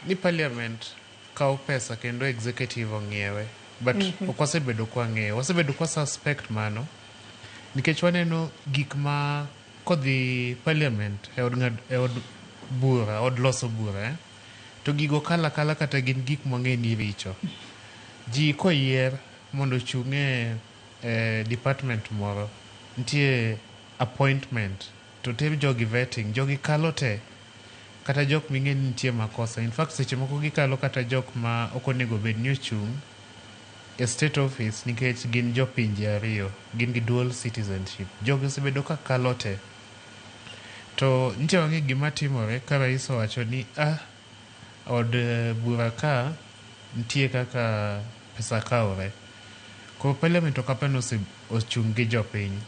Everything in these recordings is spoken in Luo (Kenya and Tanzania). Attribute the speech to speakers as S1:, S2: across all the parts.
S1: Ni parliament kawo pesa kendo executive ong'iewe. But ok wasebedo kwang'eyo. Wasebedo kwa suspect mano. Nikech waneno gik ma kodhi parliament e od, ng'ad, e od bura, od loso bura, eh? To gigo kalo akala kata gin gik mwang'e ni richo. Ji koyier mondo ochung' e department moro, nitie appointment to ter jogi vetting, jogi kalo te kata jok ming'e ni nitie makosa. In fact, seche moko gikalo kata jok ma ok onego bed ni ochung' e state office nikech gin jopinje ariyo, gin gi dual citizenship. Jogi osebedo ka kalo te. To nitie wang'e gima timore ka rais owacho ni ah, od bura ka nitie kaka pesa kawre. Koro parliament ok apani ochung' gi jopiny.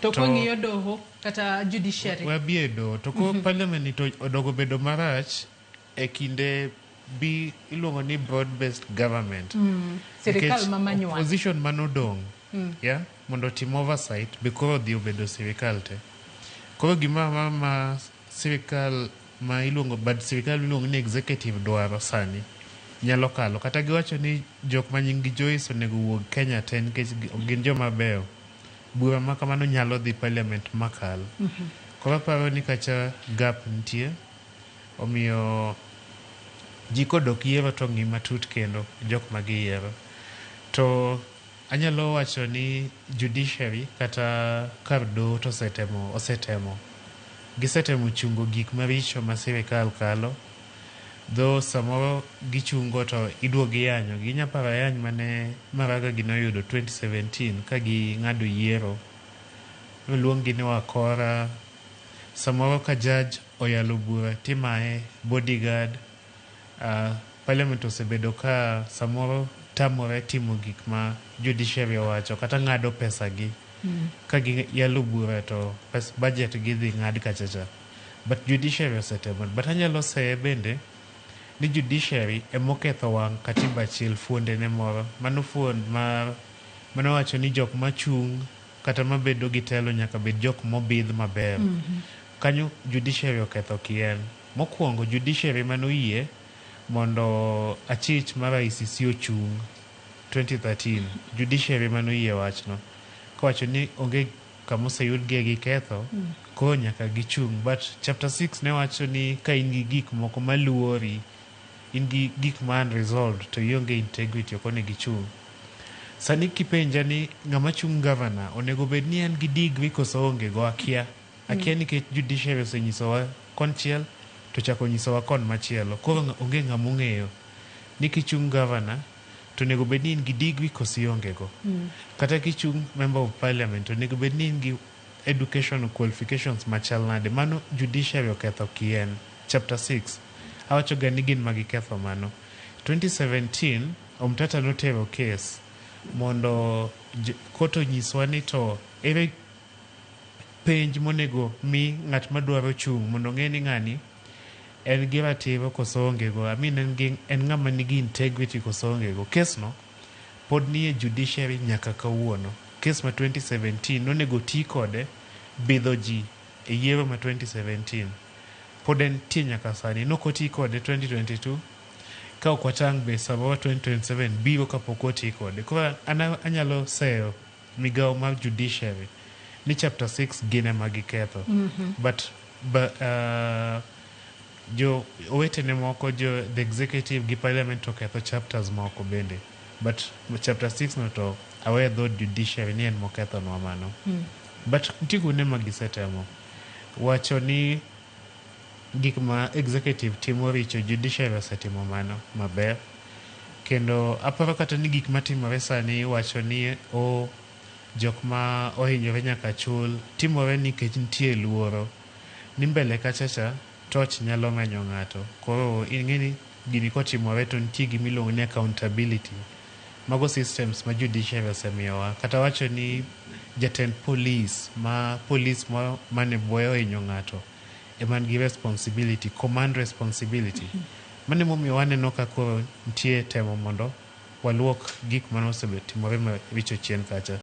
S2: To kwang'iyo doho kata judiciary.
S1: Wabie doho. To koro parliament ni to odogo bedo marach e kinde bi iluongo ni broad based government.
S2: Sirikal ma manyuan.
S1: Opposition manodong' yeah, mondo otim oversight be koro odhi obedo sirikal te. Koro gima ma sirikal ma iluongo bad sirikal miluongo ni executive dwaro sani nyalo kalo. Kata giwacho ni jok ma nying gi Joyce onego wuog Kenya te nikech gin joma beyo. Bura ma kamano nyalo dhi parliament makal. Koro aparo ni kacha gap nitie. Omiyo ji kodok yiero to ng'i matut kendo jok ma giyiero. To anyalo wacho ni judiciary kata kar doho to osetemo. Gisetemo chungo gik maricho ma sirikal kalo. Though samoro gichungo to iduogo iyanyo gi. Inya paro ayany mane Maraga gi noyudo 2017 ka ging'ado yiero. Noluong gi ni wakora. Samoro ka judge oyalo bura timaye bodyguard. Parliament osebedo ka samoro tamore timo gik ma judiciary owacho kata ng'ado pesa gi. Ka giyalo bura to pes budget gi dhi ng'ad kacha cha. But judiciary osetemo. But anyalo seye bende ni judiciary emoketho wang' katiba achiel fuonde ne moro. Mano fuond mar manowacho ni jok machung' kata mabedo gi telo nyaka bed jok mobidh maber. Kanyo judiciary oketho kien. Mokwongo judiciary manoyie mondo achich mar ICC ochung' 2013. Judiciary manoyie wachno. Kowacho ni onge kama oseyudgie gi ketho, koro nyaka gichung'. But chapter 6 ne wacho ni ka in gi gik moko maluori, in gi gik ma unresolved to ionge integrity ok onego ichung'. Sani kipenja ni ng'ama chung' governor onego bed ni en gi degree koso onge go akia. Akia nikech judiciary osenyisowa konchiel to chako nyisowa kon machielo. Koro onge ng'ama ong'eyo ni kichung' governor to onego bed ni in gi degree koso ionge go. Kata kichung' member of parliament onego bed ni in gi education qualifications machal nade. Mano judiciary oketho kien. Chapter 6. Awacho ga ni gin magiketho mano. 2017 Omtata notero case mondo court onyiswa ni to ere penj monego mi ng'at madwaro chung' mondo ong'e ni ng'ani en gi ratiro koso onge go. I mean en ng'ama nigi integrity koso onge go. Case no pod nie judiciary nyaka kawuono. Case ma 2017 nonego ti kode bidho ji e yiero ma 2017. Pod entie nyaka sani. Nok oti kode 2022. Ka ok watang' be samoro 2027 biro kapok oti kode. Koro an anyalo seyo migawo mar judiciary ni chapter 6 gin ema giketho. But jo owetene moko jo the executive gi parliament oketho chapters moko bende. But chapter 6 no to aweyo dhood judiciary ni en mokethonwa mano. But nitie kuonde ma gisetemo. Wacho ni gik ma executive timo richo, judiciary osetimo mano maber. Kendo aparo kata ni gik matimore sani wacho ni o jok ma ohinyore nyaka chul timore nikech nitie luoro ni mbele kacha cha torch nyalo menyo ng'ato. Koro ing'e ni gini kotimore to nitie gima iluongo ni accountability. Mago systems ma judiciary osemiyowa. Kata wacho ni jatend police ma police moro mane bwoye ohinyo ng'ato ema nigi responsibility, command responsibility. Mano emomiyo waneno ka koro nitie temo mondo waluok gik mane osetimore maricho chien kacha.